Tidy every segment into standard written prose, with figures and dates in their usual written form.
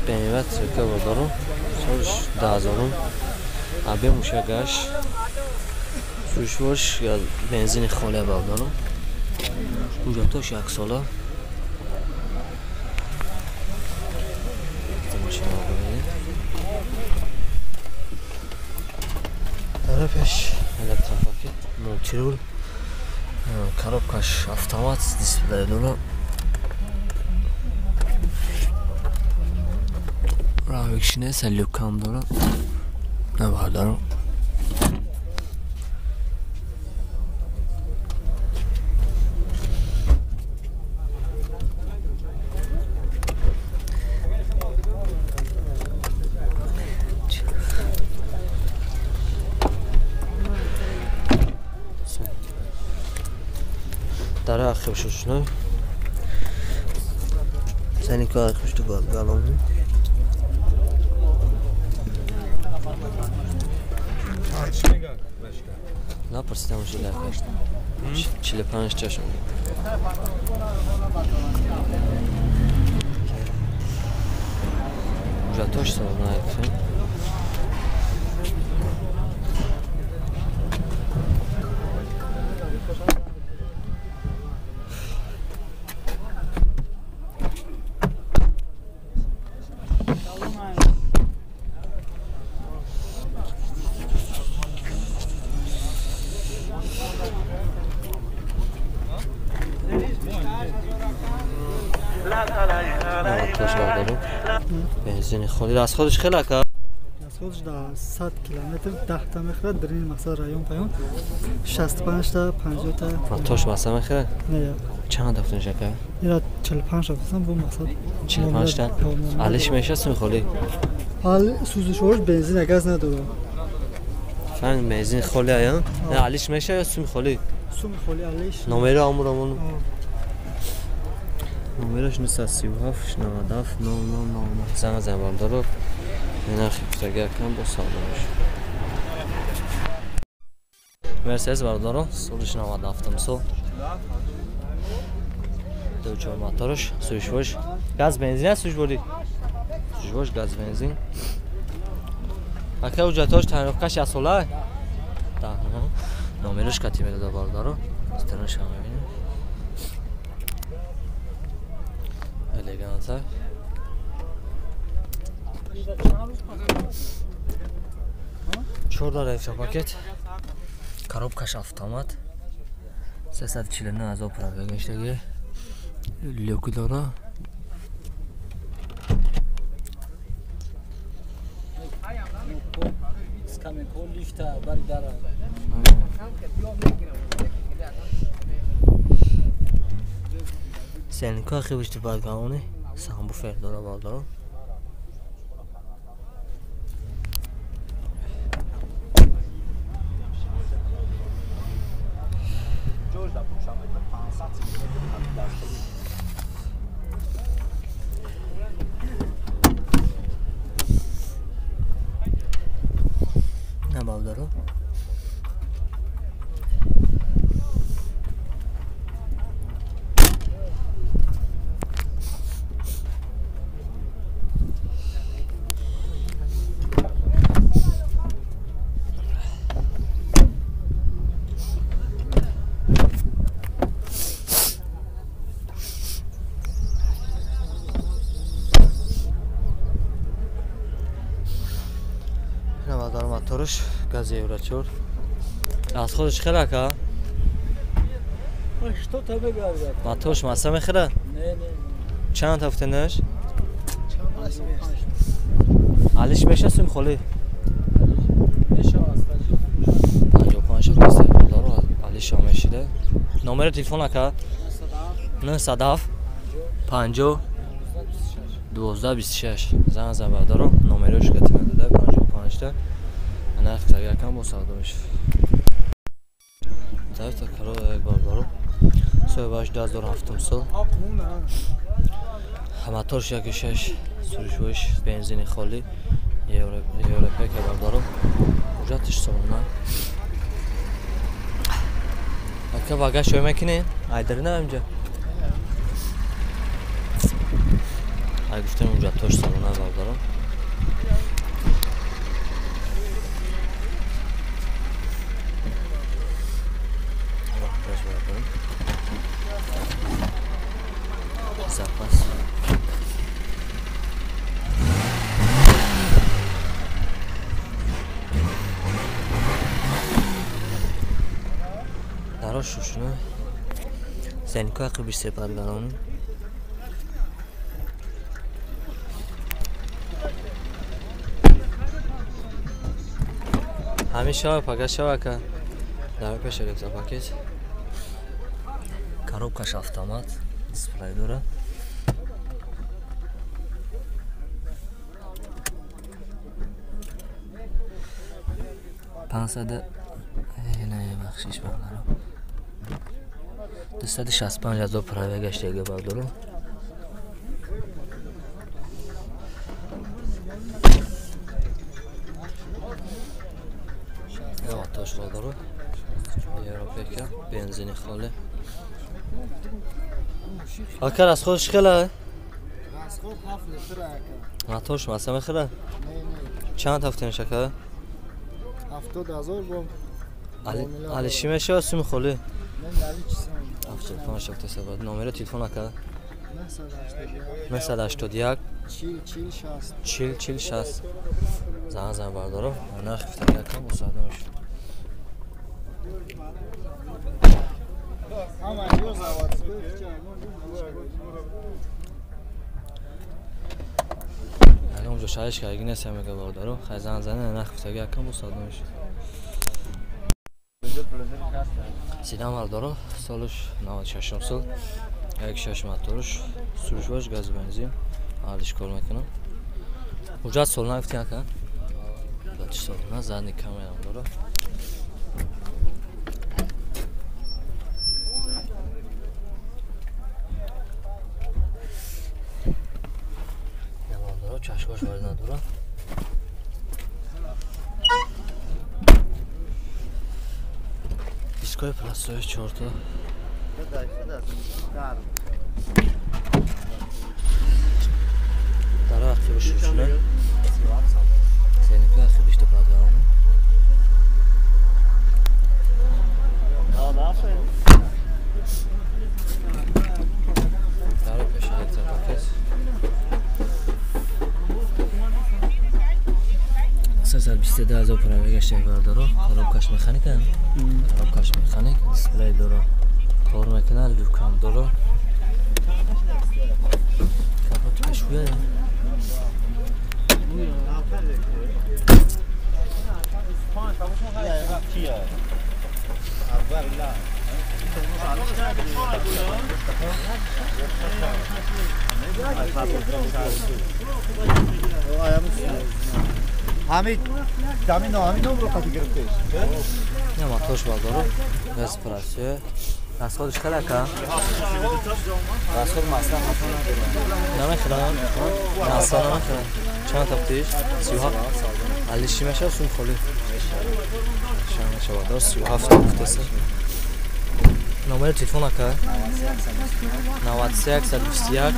BMW 3 бародаро, солш 2000. Абе мушагаш. Сушвош бензини холия бародаро. Ҳуҷҷатош як сола. Тарафаш электропакет, мультирул, коробкаш автомат, дисплей дора. Равикшине салюкам дора. На бародаро. Дара ахибшушна. Сеника ахибшту балом. Напурсидам жилака. 45 чашм. Ужатош салонайф. Бензини холи аз худаш хеле ака? Аз худаш да 100 километр 10 та мехӯрад, дар ин мақсад район паён 65 та 50 та. Мотош маса мехӯрад? Не. Чанд дафтан ака? Ира 45 дафтан бу мақсад. 45 та. Алиш меша сум холи? Ал сӯзишворш бензин газ надорад. Фан бензин холи ая? Не, алиш меша ё сум холи? Сум холи алиш. Номера амурамон. Номераш 937 97 00 00. Занг зан бародаро. Нархи гуфтагӣ акам бо савдо мешавад. Мерседес бародаро, солиш 97 сол. 2.4 мотораш, сӯзишворш газ бензин аст, сӯзишворӣ? Сӯзишворш газ бензин. Ака ҳуҷҷатҳош тайёркаш як сола? Да. Номераш кати медода бародаро. Стернаш ҳам мебинем. Элеганта. Чорда электропакет. Коробкаш автомат. 349 ҳазор пробегаштаги. Люк дора. Сенка хибишти бадгавони самбуфер дора бародаро. На бародаро. Моторш газ Евро 4. Аз худаш хеле ака? Что тебе говорят? Моторш маса мехӯрад? Не, не. Чанд ҳафтанаш? Алиш меша сум холи? Меша аст. 55 касе бародаро алиш мешида. Номери телефон ака? 907 50 12 26. Занг зан бародаро, номераш кати медода 55 та. Нарх якам бо савдо мешавад. Тойота Corolla як бародаро. Соҳибаш 2007 сол. Моторш 1.6, сӯзишвориш бензини холӣ, Европейка бародаро. Ҳуҷҷаташ солона. Ака багаж шой мекунед? Айдарина инҷа. Хай гуфтем унҷа тош салона бародаро. Запас. Дарош шушна. Зенко ақибиш сепадгаронӣ. Ҳамин шава пага шава ка дар пеш электропакет. Коробкаш автомат, дисплей дора. Пансада не бахшиш бародаро. 265 ҳазор праве гаштага бародаро. Тош бародаро. Европейка бензини холе. Ака расходш хела? Расход 7 литр ака. Матош маса мехӯра? Не, не. Чанд ҳафта ака? 70 ҳазор бо. Али чӣ мешава суми холӣ? Не, али чӣ сум. 75 77. Номери телефон ака? 981 981 40 40 60. 40 40 60. Зан зан бардоро. Нарх гуфтаги ака бо сад мешава. Али онҷо шаҳиш кардаги нест мега бародаро. Хай зан зан нарх гуфтаги ака бо сад мешава. Сидам бародаро, солаш 96 сол. 1.6 моторш, сурушваш газ бензин. Алиш кор мекунам. Ҳуҷҷат сол нагуфти ака? Ҳуҷҷати солона задни камерам дора. Бародаро, чашмаш варид надора. Дискои пластовиш чорта. Дара ақибиш ручна. Сеники ақибиш депадгарону. Дара пеш электропакет. 322 ҳазор праве гаштак бардоро. Коробкаш механика? Коробкаш механик, дисплей дора. Кор мекунад, люкам дора. Капот пешвуя. Ҳамин замин ҳамин номро қати гирифтеш. Не, мотош бардоро. Газ прасё. Расходш хеле ака? Расход масла намехӯрам. Масла намехӯрам. Чанд тафтиш? 37. Али чӣ мешава сум холӣ? Чанд мешава? 37 гуфтеса. Номери телефон ака? 93 121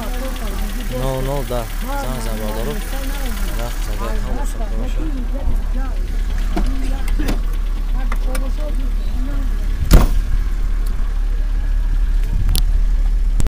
00 10. Занг зан бардоро. Вақт агар ҳам сохта бошад.